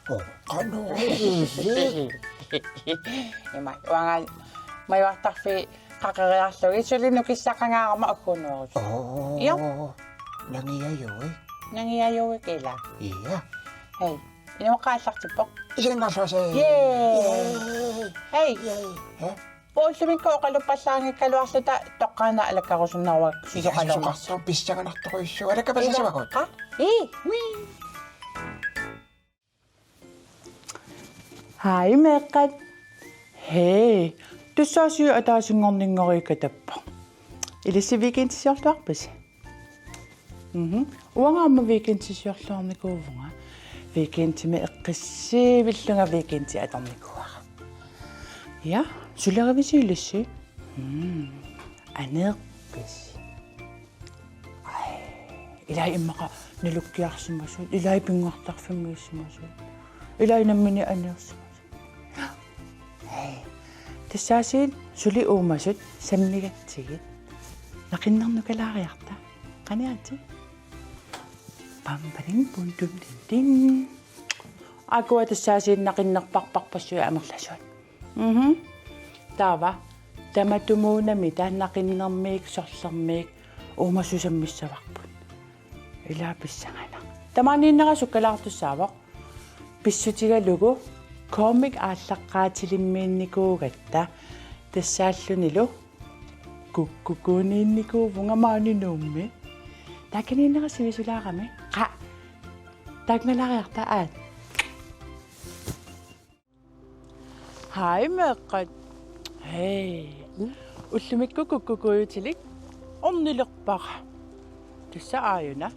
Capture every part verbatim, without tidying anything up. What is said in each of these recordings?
Oqaluusi. Ima uanga majuartarfii qaqeriarlugit suli nukissaqangaarama agguunerusoq. Oo. Io. Nangiajuit. Nangiajuit ila. Ia. Hej. Inuup aallartippoq. Isiginnaarluarisi. Yay. Yay. Hej. Yay. Hej. Ullumikkut oqaluppallaanngikkaluarluta toqqaannaq alakkarusunnaavarsi. Susoqalernersoq. Susoqartoq pissanganartorujussuuvoq. Alakkapallassavagut. Aa? Ii. Wii. Hej meeqqat. Hej. Tussaasiit ataasinngorninngoriikatappoq. Ilissi weekendisiorluarpisi? Mhm. Uanga aamma weekendisiorluarnikuuvunga. Weekendimi eqqissiivillunga weekendi atornikuuara. Ja, sulerivisi ilissi? Mm. Aneerpisi? Aj, ilai immaqa nalukkiarsimasut, ilai pinngortarfimmiissimasut, ilai nammineq aneersimasut. Aj, tassaasiit suli uumasut sammigatsigit. Naqinnernukallaariarta. Qaniatit? Pamparing puntum tin tin. Aakkua tassaasiit naqinnerparparpassuit amerlasuut. Mhm. Taava tamatumuunami taanna naqinnermiit sorlermiit uumasut sammissavarput. Ila pissanganaq. Tamaaniinnera sukkalaartussaavoq. Pissutigalugu Comic aallaqqaatilimmiinnikuugatta tassaallunilu kukkukuuniinnikuuvunga maani Nuummi. Taakaniinnera sivisulaarami. Qa. Taakkunalaariarta aat. Hej meeqqat. Hej. Mm. Ullumikkut kukkukuujutilik ornilerpara. Tassa aajuna.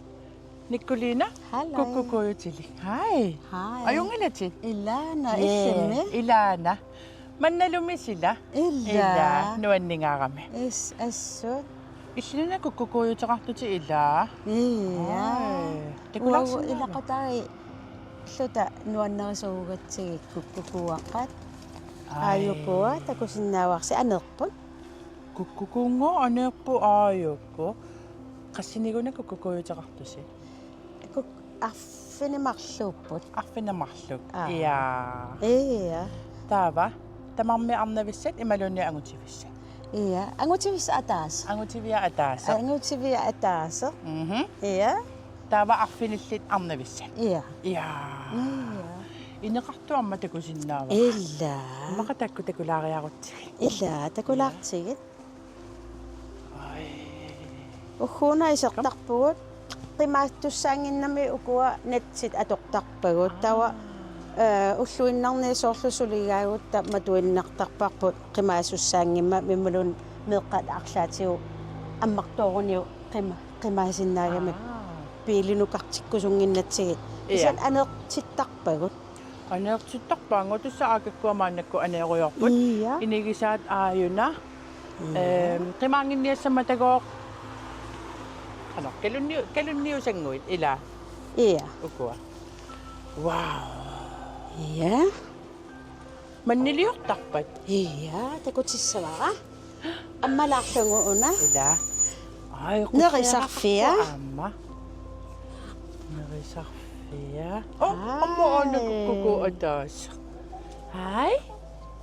Nikkuliina. Halløj. Kukkukuujutilik. Hej. Hej. Ajunngilatit? Ilaana, yeah, illimmi? Ilaana. Mannalumi sila. Ila. Ila. Nuanningaarami. Is, assut. Illinuna kukkukuujuteqartutit ila. Ia. Aj. Takulaarsinnaava? Uagut ilaqutariit illuta nuannarisuugatsigit kukkukuuaqqat. Aj. Aajukua takusinnaavarsi aneerput. Kukkukuunngooq aneerput aajuku. Qassiniguna kukkukuujuteqartusi? Kuk-, arfineq marluupput. Arfineq marluk. Aa. Ia. Ia. Taava, tamarmik arnavissat imaluunniit angutivissat? Ia, angutivissat ataaseq. Angutiviat ataaseq. Angutiviat ataaseq. Mhm. Ia. Taava arfinillit arnavissat? Ia. Ia. Ia. Ineqartut aamma takusinnaavara. Ila. Immaqa taakku takulaariarutsigit. Ila, takulaartigit. Aj. Ugguuna isertarpugut, qimaassussaannginnami ukua natsit atortarpagut. Taava, eh, ulluinnarni soorlu suligaagutta matuinnartarparput qimaassussaanngimmat imaluunniit meeqqat arlaatigut ammartooruniuk qima-, qimaasinnaagamik. Aa. Biilinukartikkusunnginnatsigit. Ia. Kisianni aneertittarpagut. Aneertittarpagut tassa aakakkua maannakkut aneerujoorput. Ia. Inigisaat aajuna. Ia. Ehm, qimaannginniassammatagooq. Ano, kalunni-, kalunniusannguit ila. Ia. Ukua. Wow. Ia. Manniliortarpat? Ia, takutissavara. Ammalaarlugu una. Ila. Aj, nerisarfia. Aamma. Nerisarfia. Oh, aj. Aamma aana kukkukuup ataaseq. Hej.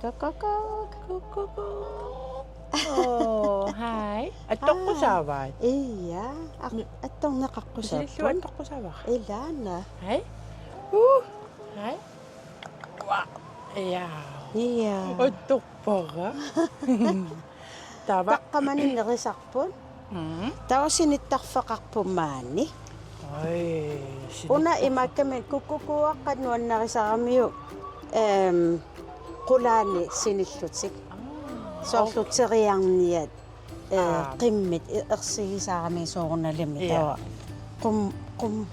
Kukkukuuk. Kukkukuuk. Oh, hej. Attoqqusaavaat? Ia, a-, attorneqaqqusaappoq. Misilillu attoqqusaavara? Ilaana. Hej. Uh, hej. Ua, ia. Ia. Attorpara. Taava. Taqqamani nerisarput. Mm. Taava sinittarfeqarput maani. Aj, una sinittarfeqarput. Imaakkami kukkukuuaqqat nuannarisaramiuk, ehm, qulaani sinillutik. Aa, soorlu okay. Teriarniat, eh, aa, qimmit e-, ersigisarami soorunalimi. Ia. Taava. Qum-, qum-,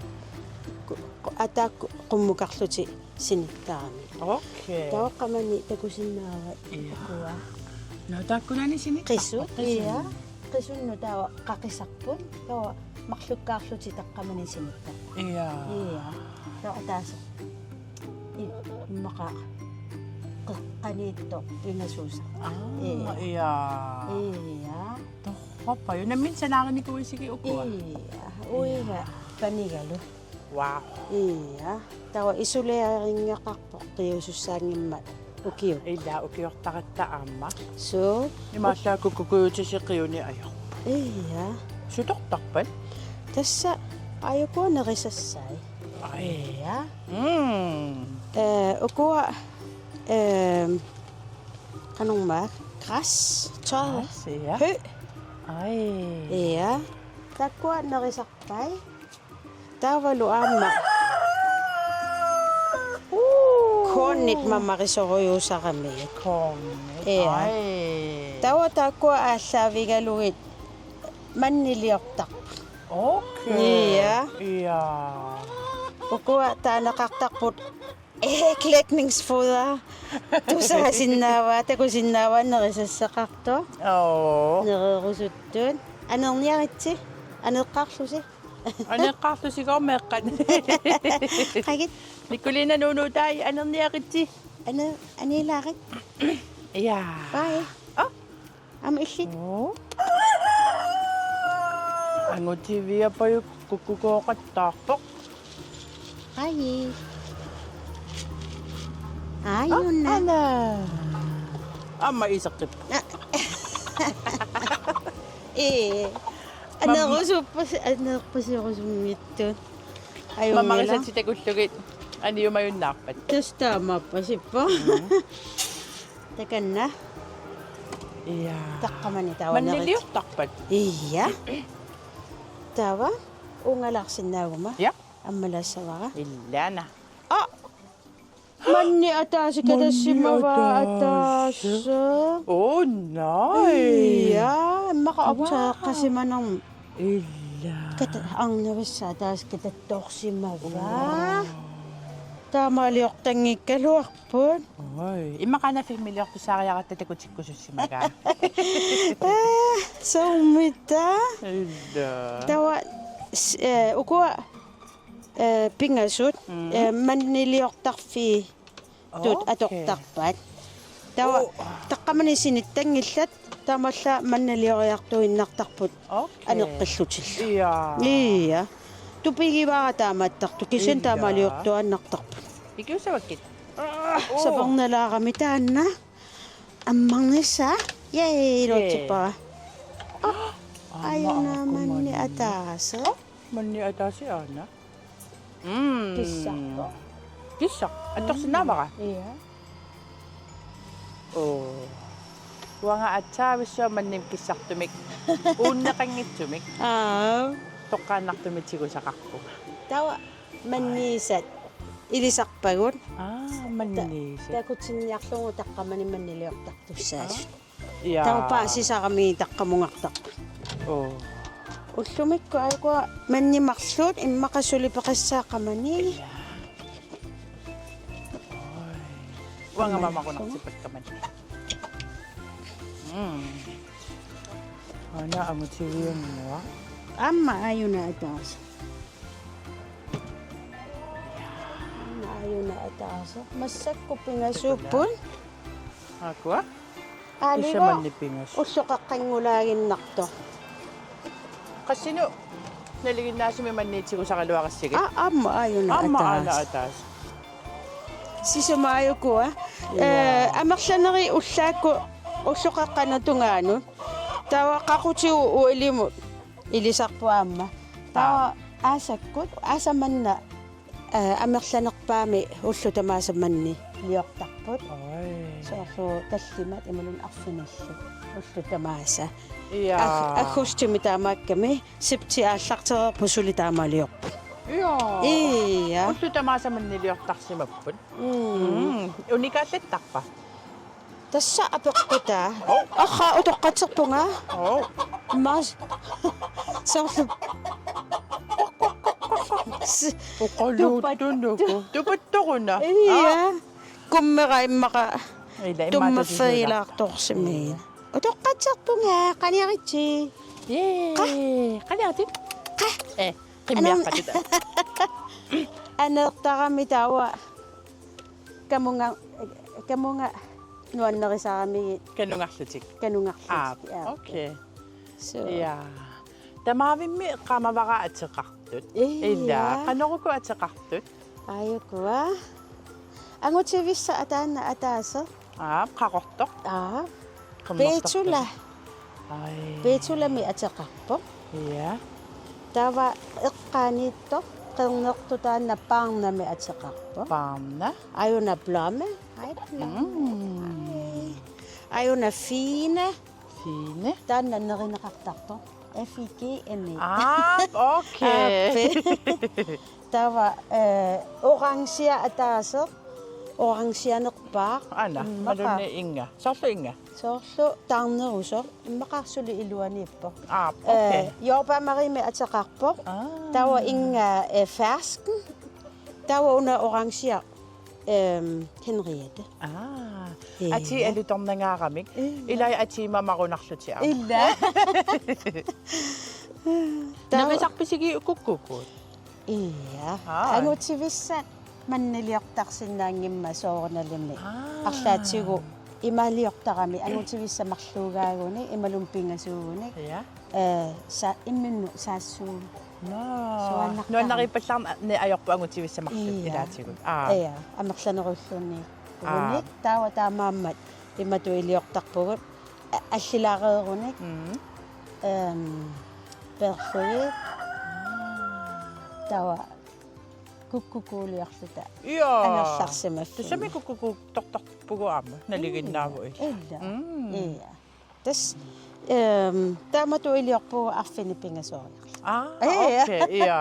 ku-, ku-, ataakku qummukarlutik sinittarami. Okay. Taava qamani takusinnaava. Ia. Ukua. Nå, taakkunani sinittarput. Qisut, qisut. Ia. Qisunnut taava qaqisarput. Taava marlukkaarlutik taqqamani sinittarput. Ia. Ia. Taava ataaseq. I-, immaqa qeqqaniittoq pingasuusaq. Aa, ia. Ia. Ia. Torrappa. Nammineq sanaarinikuuisigit ukua? Ia. Uiga, ia, panigalu. Wow. Ia, taava isolerinngaqarpoq qiusussaanngimmat ukiut. Ila ukiortaratta aamma. Suu. Imaallaat kukkukujutissi qiuni ajorput. Ia. Sutortarpat? Tassa aajukua nerisassai. Ai. Ia. Mm. Eh, ukua, eh, qanormaa, græs, tøj, græs, ia, hø. Ai. Ia. Taakkua nerisarpai. Taavalu aamma. Kornit mamarisorujussuusarami. Kornit. Ia. Ai. Taava taakkua aallaavigalugit manniliortarput. Okay. Ia. Ia. Ukua taaneqartarput æglægningsfoder. Tusaasinnaavaa, takusinnaavaa nerisassaqartoq. Oo. Nererusuttut. Anerniaritsi. Aneqqaarlusi. Aneqqaarlusi meeqqat. Qagit. Nikolina Nunutai anerniaritsi. Ane-, aniilaarit. Ia. Bye. Ah. Aamma illit. Oo. Angutiviapajuk kukkukooqattaarpoq. Ai. Aajuna. Ana. Aamma iseqqippoq. Ah. Ee. Mam- Anerusuppas-, anerpasiorusummittut. Aajuna. Mamarisatsit takullugit aniumajunnaarpat. Tassa taamaappasippoq. Mm. Takanna. Ia. Taqqamani taava nerit. Manniliortarpat? Ia. Taava uunga laarsinnaaguma. Ia. Ammalaassavara. Ilaana. Ah! Manni ataaseq katassimavaa. Manni ataaseq. Ataaseq. Oh, nej. Ia, immaqa. Wow. Optageqqasimanermut. Ila. Kata-, arnavissaq ataaseq katattoorsimavaa. Wow. Taamaaliortanngikkaluarput. Oi, immaqa una filmiliortussaariaratta takutikkusussimagaa. Aa, soormita. Ila. Taava s-, eh, ukua, eh, pingasut, mm, eh, manniliortarfiit tut. Okay. Atortarpat. Taava. Oh. Taqqamani sinittanngillat, taamaallaat mannilioriartuinnartarput. Okay. Aneqqillutillu. Ia. Ia. Tupigivara taamaattartoq, kisianni. Ia. Taamaaliortuaannartarput. Ikiussavakkit. Ah, oh, sapernerlaarami taanna. Ammarnissaa. Yay, yay, iluatsippara. Oh. Aamma. Aajuna aamma manni manni ataaseq. Manni ataaseq aana. Mm. Kissarpoq. Kissaq. Attorsinnaavara? Ia. Oo. Uanga aatsaavissuaq mannimmik kissartumik. Uunneqanngitsumik. Aa. Toqqaannartumik tigusaqarpunga. Taava manniisat ilisarpagut. Aa, manniisat. Ta-, takutinniarlugu taqqamani manniliortartussaasut. Aa. Ia. Taava paasisarami taqqamungartarput. Oo. Ullumikkut aajukua manni marluk immaqa suli peqassaaq qamani. Ia. Oi. Uanga mamarunartippakka manni. Mm. Aana angutiviannguaq. Aamma aajuna ataaseq. Aamma aajuna ataaseq. Massakkut pingasuupput. Aakkua? Aaligo. Kisianni manni pingasut. Ulloqeqqanngulaaginnartoq. Qassinik nalinginnaasumik manniit tigusaraluarassigit? Aa, aamma aajuna ataaseq. Aamma aana ataaseq. Sisamaajukua. Ia. Eh, amerlanerit ullaakkut ulloqeqqanut tungaanut. Taava qaqutigut uilimut ilisarput aamma. Taava. Aa. Aasakkut, aasaq manna, eh, amerlanerpaamik ullut tamaasa manniliortarput. Oi. Soorlu tallimat imaluunniit arfinillit ullut tamaasa. Ia. Ag-, aggustimi taamaakkami, septembarip aallartereerput suli taamaaliorput. Ia. Ia. Ullut tamaasa manniliortarsimapput. Mm. Mm. Unikaallattarpa? Tassa apeqqutaa. Hov. Aqqa utoqqatserpunga. Hov. Maas. Soorlu. S-, oqaluuttunuku. Tupattu-, tupattoruna. Ia. Aa. Kummera immaqa. Ila, immaqa tummaffigilaartorsimi. Ila. Utoqqatserpunga, qaniaritsi. Yee. Qa? Qaniaritsi? Qa? Eh, qimmiaqqatut. Aneertarami taava. Kamunga, kamunga nuannerisaramigit. Kanungarlutik. Kanungarlutik. Aa, ja, okay. So. Ja. Tamaavimmik eqqaamavara ateqartut. Ija. Ila, qanoq uku ateqartut? Aajukua. Angutivissaq ataanna ataaseq. Aap, qaqortoq. Aap. Qernertortaq. Betula. Ai. Betulami ateqarpoq. Ija. Taava eqqaaniittoq, qernertoq taanna Barnami ateqarpoq. Barna. Aajuna Blomme. Hej, Blomme. Mm. Hej. Aajuna Fine. Fine. Taanna nerineqartartoq. F I G N E. Aap, okay. Aap. Taava, eh, orangea ataaseq. Orangeanerpaaq. Aana, immaqa. Imaluunniit inga. Soorlu inga. Soorlu taarnerusoq. Immaqa suli iluaniippoq. Aap, okay. Eh, Jordbær Mariemi ateqarpoq. Aa. Taava inga, eh, Fersken. Taava una orangea, ehm, Henriette. Aa. Ija. Atii alutornangaaramik. Ija. Ilai atii mamarunarlutik aamma. Ila. Taava. Nerisarpisigii ukukkukkut? Ija. Aa. Angutivissaq manniliortarsinnaanngimmat soorunalimi. Aa. Arlaatigut imaaliortarami angutivissaq marluugaagunik imaluunniit pingasuugunik. Ija. Eh, sa-, imminnut saassuugut. Naa. Suaannartarami. Nuannariippallaarneq ajorpoq angutivissaq marluk. Ija. Ilaatigut. Aa. Ija, amerlanerulluunniit. Aa. Unik, taava taamaammat imatut iliortarpugut. A-, allilaareerunik. Mm. Ehm, peerlugit. Taava kukkukkuuliorluta. Ija. Angerlarsimaffimmik. Tassami kukkukkuuttortarpugut aamma. Nalinginnaavoq. Ila. Mm. Ija. Tassa, ehm, taamatut iliorpugut arfineq-pingasoriarluta. Aa, ija. Okay, ija.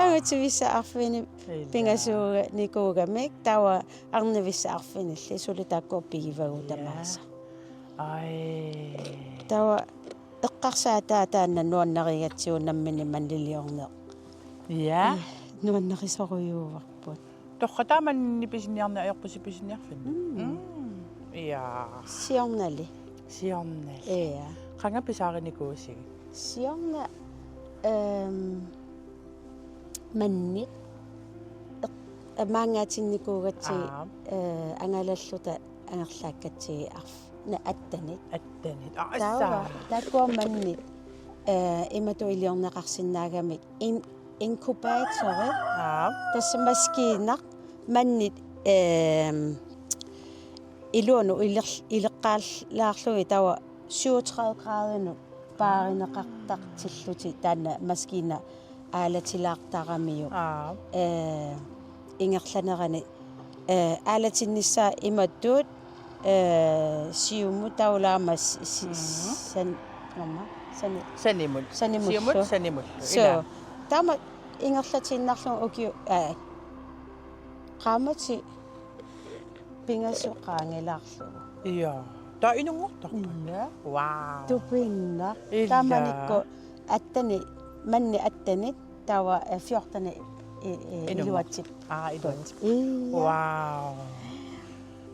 Angutivissaq arfineq-, ila, pingasuunikuugamik, taava arnavissaq arfinillit suli taakkua pigivagut, ija, tamaasa. Ai. Taava eqqarsaataa taanna nuannarigatsigu nammineq manniliorneq. Ija. Eh, nuannarisorujussuuarput. Torrak taava manninik pisiniarneq ajorpusi pisiniarfinni. Mm. Mm. Ija. Siornali. Siornali. Ija. Qanga pisaarinikuusigit? Siorna, ehm, mannit. Eq-, maangaatinnikuugatsigit, aa, eh, angalalluta angerlaakkatsigit arf-, na attenit. Attenit. Aa, taava, assa. Taakkua mannit, eh, imatut iliorneqarsinnaagamik in-, inkubatori. Aap. Tassa maskiinaq mannit, ehm, iluanut iler-, ileqqaalaarlugit taava syvogtredive gradinut paarineqartartillutik taanna maskiina aalatilaartaramiuk. Aap. Eh, ingerlanerani, eh, aalatinnissaa imatut, eh, siumut taava aamma s-, s-, mhm, san-, aamma, sani-, sanimut. Sanimullu. Siumut sanimullu. So, ila. Taama ingerlatiinnarlugu ukiu-, eh, qaammatit pingasut qaangilaarlugu. Ija. Taava inunngortarput? Ija. Wow. Tupinnaq. Ila. Taamanikkut atteni, manni atteni, taava, eh, fjorteni i-, i-, inunngor-, iluatsip-. Aa, iluatsip-. Ija. Wow.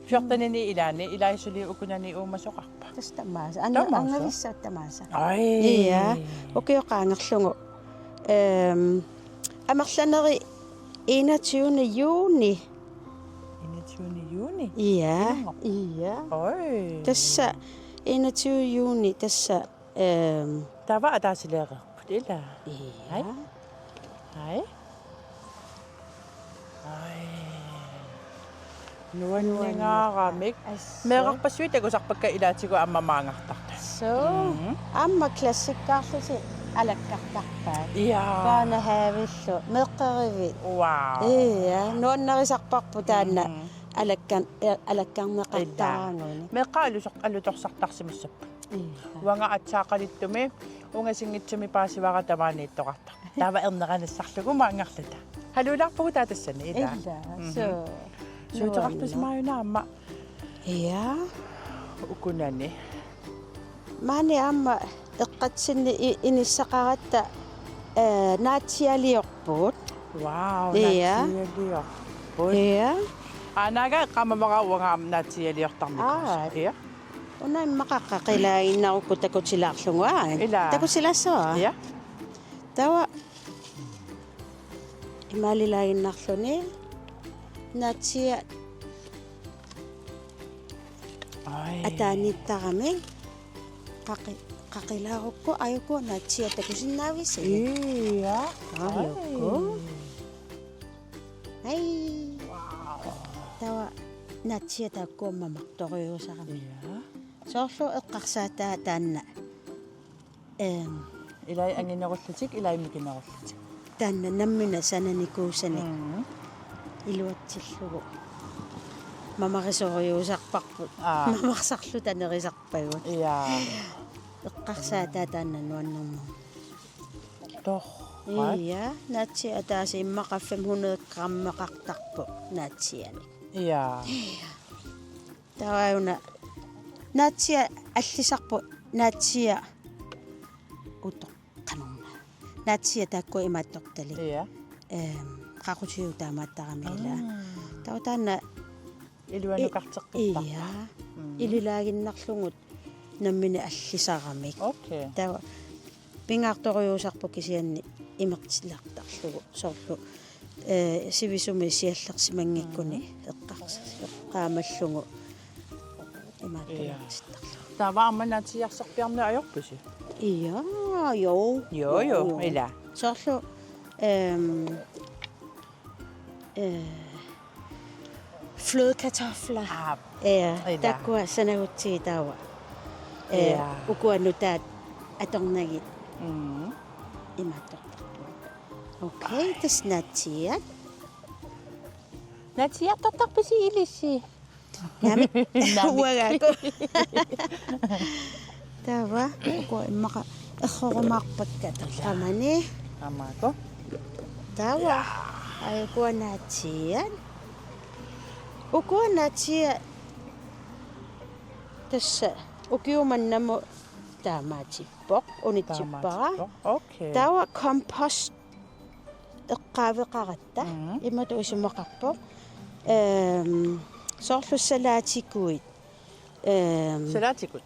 Fjortenini ilaanni, ilai suli ukunani uumasoqarpa? Tassa tamaasa. An-, tamaasa? Arnavissat tamaasa. Ai. Ija. Ukioq qaangerlugu. Ehm, amerlanerit enogtyvende juni. Enogtyvende juni? Ija. Inunngorpa? Ija. Oj. Tassa enogtyvende juni, tassa, ehm, taava ataasileereerput, ila? Ija. Ai. Ai. Ai. Nuanningaaramik. Assa. Meerarpassuit takusarpakka ilaatigut aamma maangartartut. So, mhm, aamma klassikkaarlutik alakkartarpaat. Ija. Børnehavellu, meeqqerivit. Wow. Ija, nuannarisarparput taanna, mhm, alakkan-, eh, alakkarneqartaraangunik. Ila. Meeqqat alutor-, alutorsartarsimassapput. Ija. Uanga aatsaat qalittumi ungasinngitsumi paasivara tamaaniittoqartarpoq. Taava erneranassarlugu maangarluta. Haluulaarpugut taava tassani, ila. Ila, mhm, so. Suuteqartusimaajuna aamma. Ija. Ukunani. Maani aamma eqqatsinni i-, inissaqaratta, eh, naatsialiorpugut. Wow, ija, naatsialiorput. Ija. Aa, naagga eqqaamavara uanga aamma naatsialiortarnikuusoq. Aa. Ija. Una immaqa qaqilaaginnarukku takutilaarlugu, aa? Ila. Takutilaassavara? Ija. Taava imaalilaaginnarluni naatsia, ai, ataaniittarami qaqi-, Aqilaarukku ajuku naatsiiat takusinnaavisi? Ia. Ajuku. Ai. Taava naatsiiat taakku mamartorujuusarami. Ia. Soorlu eqqarsaataa taanna. Ehm. Ilai anginerullutik, ilai mikinerullutik. Taanna nammineq sananikuusanik. Mm. Iluatsillugu. Mamarisorujuusarparput. Aa. Mamarsarluta nerisarpagut. Ia. Eqqarsaataa taanna nuannermut. Torrak. Ia, naatsiiat ataaseq immaqa fem hundrede grammeqartarpoq naatsiianik. Ia. Ia. Taava una naatsiiat allisarput naatsiiat utoqqanarna. Naatsiiat taakku imaattortalik. Ia. Ehm, qaqutigut taamaattarami ilaa. Aa. Taava taanna iluanukarteqqittarpa. Ia. Mm. Ililaaginnarlugu nammineq allisaramik. Okay. Taava pingaartorujuusarpoq kisianni imertilertarlugu soorlu, eh, sivisumik siallersimanngikkuni. Mm. Eqqars-, eqqaamallugu imaattulertittarlugu. Ia. Taava aamma naatsiiarsarpiarneq ajorpusi? Ia, jo. Jo, jo, jo. Ilaa. Soorlu, ehm, eh, flødekartofler. Aa. Ja, ilaa. Taakkua sanagutsigit taava. Eh, ja. Ukua nutaat atornagit. Mm. Imaattortarput. Okay, tassa naatsiiat. Naatsiiartortarpisi ilissi? Naamik. Naamik. Uagaaku. Taava, ukua immaqa errorumaarpakka taqqamani. Aammaakku. Taava, ja. Ai ukua naatsiiat. Ukua naatsiiat tassa ukiumannamut taamaatippoq, unitsippara. Taamaatippoq. Okay. Taava compost eqqaaveqaratta. Mhm. Imatut isumaqarpoq. Ehm, soorlu salaatikuit. Ehm, salaatikut?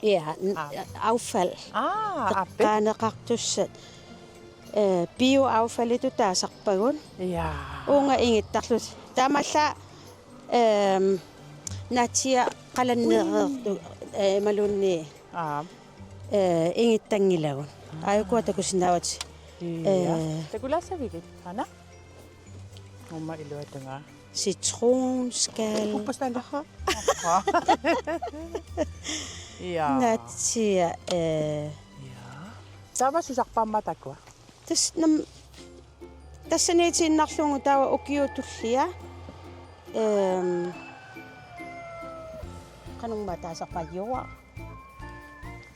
Ja, n-, aa. Affald. Aa, aappi. Eqqaaneqartussat. Eh, bioaffalditut taasarpagut. Ja. Uunga ingittarlutik. Taamaallaat, ehm, naatsiiat qalannereertut, eh, imaluunniit. Aa. Eh, ingittanngilagut. Ai ukua takusinnaavatit. Ja. Eh. Takulaassavigit, aana? Uuma iluatungaa. Citronskal. Uppas taanna. Aha. Ja. Naatsiiat, eh. Ja. Taava susarpa aamma taakkua? Tassa nam-, tassaniitiinnarlugu taava ukiut tulliat. Ehm, qanormaa taasarpaat jord.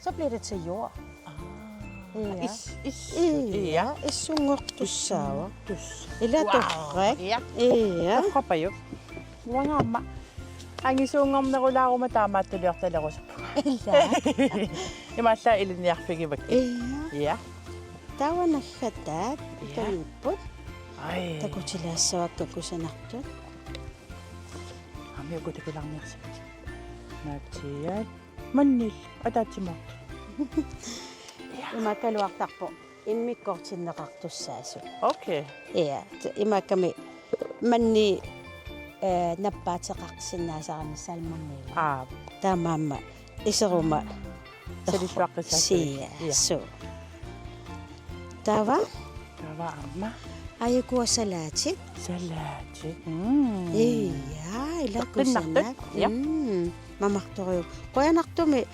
Så bliver det til jord. Aa. Ja. Is-, is-, ja. Ja, issunngortussaavoq. Issunngortussaavoq. Ilaa. Wow. Torrak. Ja. Ja. Torrapajuk. Uanga aamma angisuunngornerulaaruma taamaattuliortalerusuppunga. Ilaa. Imaallaat ilinniarfigivakkit. Ja. Ja. Taava naggataat. Ja. Tunipput. Ai. Takutilaassavakka kusanartut. Aamma uku takulaarniarsimapput. Naatsiiat. Mannillu ataatsimoortut. Imaakkaluartarpoq immikkoortinneqartussaasut. Okay. Ja, t-, imaakkami manni, eh, nappaateqarsinnaasarami salmoniuvoq. Aa. Taamaammat iseruma. Salilluaqqissaartut. Sia, ja. Suu. Taava? Taava aamma. Ai ukua salaatit. Salaatit. Mm. Ja, ilaa. Peqqinnartut. Kusanaq. Ja. Mm. Mamartorujuk. Qujanartumik,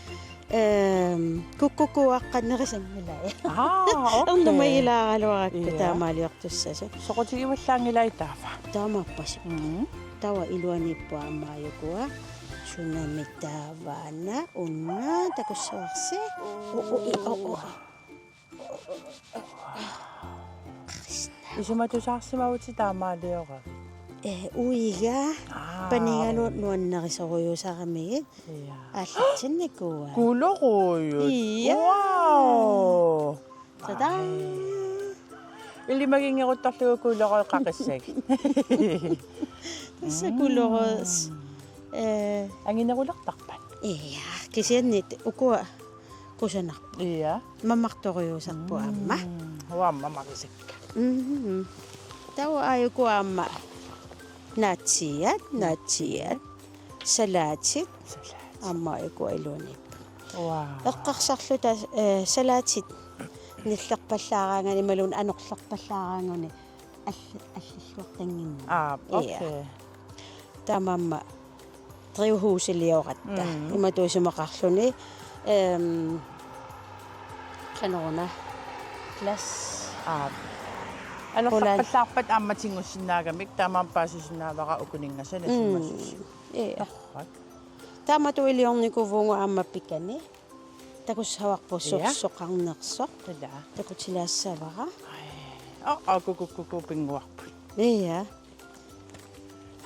ehm, kukkukuuaqqat nerisanngilai. Aa, okay. Ernumagilaaraluarakku. Ja. Taamaaliortussasut. Soqutigivallaanngilai taava. Taamaappoq. Mm. Taava iluaniippoq aamma ai ukua. Sunami taavaana una takussavarsi. U-, u-, i-, o-, o-. Isumatusaarsimavutit taamaalioravit? Eh, uiga. Aa. Panigalugu nuannarisorujuusaramigit. Ja. Aallatsinnikuuaat. Gulerøddit. Ja. Wow. Tada. Ai. Ilimaginngeruttorlugu gulerøddeqaqissagit. Tassa gulerøddeq. Mm. Eh. Anginerulertarpat? Ja, kisianni ukua kusanarput. Ja. Mamartorujuusarput aamma. Mm. Uanga aamma marisakka. Mm. Taava ai ukua aamma naatsiiat, naatsiiat. Salaatit. Salaatit. Aamma ai ukua iluaniipput. Wow. Eqqarsarluta, eh, salaatit nillerpallaaraangani imaluunniit anorlerpallaaraangani all-, allilluartannginneq. Aa, ja, okay. Taamaammat drivhusiliorluta. Mm. Imatut isumaqarluni, ehm, qanoruna glas. Aa. Anorlerpallaarpat aamma tingussinnaagamik taamaammat paasisinnaavara ukuninnga sanasimasoq. Mm. Ja. Torrak. Taamatut iliornikuuvugut aamma pikani. Takussavarput, ja, sorsoqarnersoq. Ila. Takutilaassavara. Ai. Aa, aa, kuku, kuku, pinnguarput. Ja.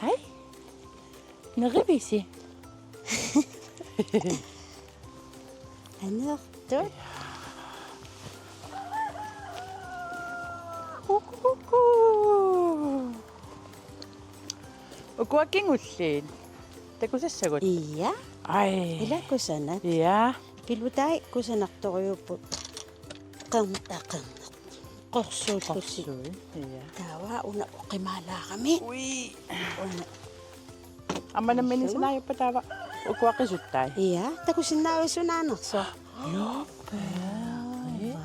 Hej. Nerivisi. Anertut. Kuku, kuku. Ukua kingulliit. Takusassagut? Ja. Ai. Ila kusanaq. Ja. Pilutai kusanartorujuupput. Qerneq, qerneq. Qorsuullutik. Qorsuit, ja. Taava una oqimaalaarami. Ui. Una. Aamma nammineq sanaajuppat taava ukua qisuttai? Ja, takusinnaaviuk sunaanersoq? Joo, pea. Wow.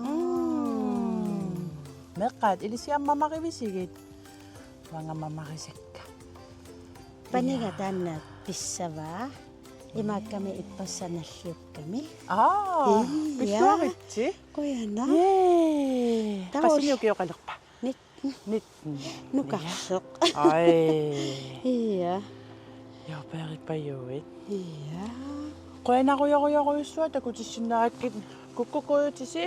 Mm. Meeqqat, ilissi aamma mamarivisigit? Uanga mamarisakka. Paniga, ja, taanna pissavaa. Imaakkami ippassaq nalliukkami. Aa, ja, pilluaritsi. Qujanaq. Jee. Taava qassinik ukioqalerpa? Nit-, nit-, nukarsoq. Ai. Ja. Jordbærerpajuit. Ja. Qujanarujorujorujussuaq takutissinnaagakkit, kukkukuutisi.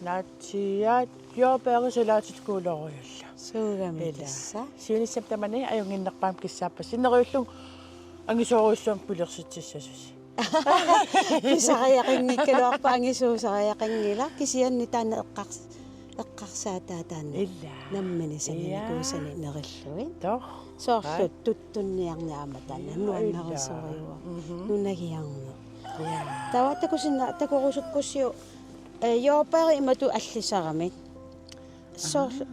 Naatsiiaat jordbærit salaatit kuuloorujullu. Suugami. Ila. Tassa. Siunissami tamani ajunnginnerpaamik kissaappassi. Sinneruillu angisoorujussuarmik pilersitsissasusi. Pisariaqanngikkaluarpoq, angisuusariaqanngilaq, kisianni taanna eqqars-, eqqarsaataat taanna. Ila. Nammineq saninikuusani, ja, nerillugit. Toh. Soorlu, ai, tuttunniarneq aamma taanna. Ja, nuannarisorujuuvoq. Ila. Mhm. Nunagiarneq. Ja. Taava takusinna-, takorusukkussiuk, eh, jordbærit imatut allisaramik. Soorlu, aa,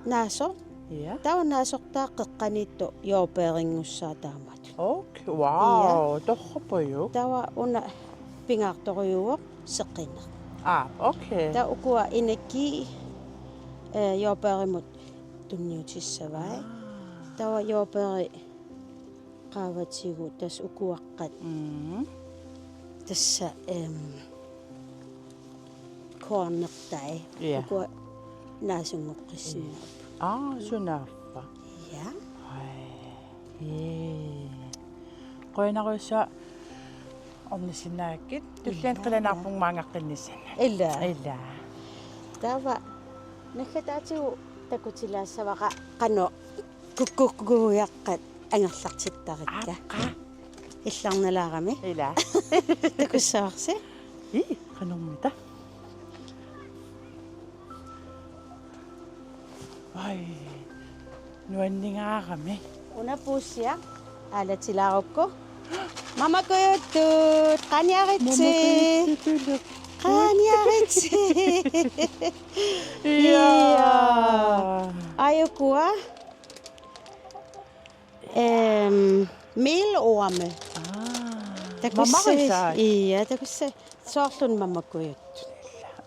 naasoq. Ja. Taava naasortaaq qeqqaniittoq jordbærinngussaaq taamatut. Okay, wow, ja, torrappajuk. Taava una pingaartorujuuvoq seqineq. Aa, okay. Taava ukua energi, eh, jordbærimut tunniutissavai. Aa. Taava jordbærit qaavatigut tassa ukuaqqat. Mm. Tassa, em, cornertai. Ja. Ukua naasunngooqqissinnaavoq. Aa, sunaaffa. Ja. Ai. Jee. Qujanarujussuaq ornissinnaagakkit. Tulliani, ila, qilanaarpunga maangaqqinnissannik. Ila. Ila. Taava naggataatigut takutilaassavara qanoq kukkukuugaqqat angerlartittarikka. Aqqa. Illarnalaarami. Ila. Takussavarsi. Ii, qanormita. Ai. Nuanningaarami. Una puussiaq aalatilaarukku. Mamakujuttut, qaaniaritsi. Mamakujuttut. Qaaniaritsi. Ja. Ja. Ai ukua. Ehm, meelorme. Aa. Takussa-, mamarisaat. Ja, takussa-, soorlu mamakujuttut.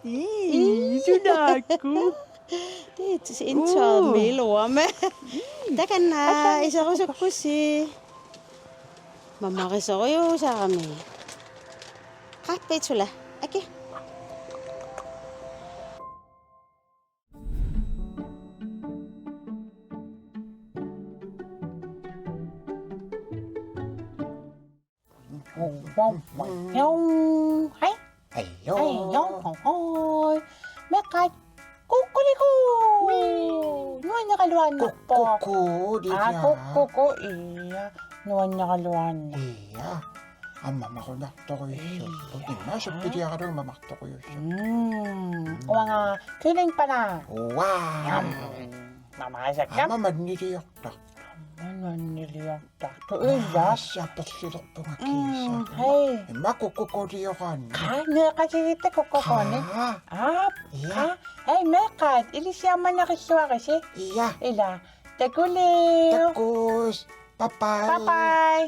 Ii, ii, sunaakku. Det er indtørret, uu, meelorme. Ii. Takanna, ataa, iserusukkussi. Mamarisorujuusarami. Qappitula. Aki. Hej. Hej, jo, hej, hej. Meeqqat, kukkuliku. Wii. Nuanneraluaannarpoq. Kukkuku, aa, Lydia. Kukkuku, ja. Nuanneraluaannarpoq. Ja. Aamma mamarunartorujussuupput. Ja. Immaqa suppiliaralugu mamartorujussuupput. Mm. Mm. Uanga kyllingepalaaq. Wow. Jam. Mamarisakka. Aamma manniliortartoq. Aamma manniliortartoq. Aa, ila. Aasiit perlilerpunga kiisa. Mm, hej. Immaqa kukkukulioraanni. Qaa, neqatigitta kukkukuunik. Qaa. Aa, ja. Qaa. Hej, meeqqat, ilissi aamma nerilluarisi. Ja. Ila. Takuliuk. Takuss. Bye bye. Bye bye.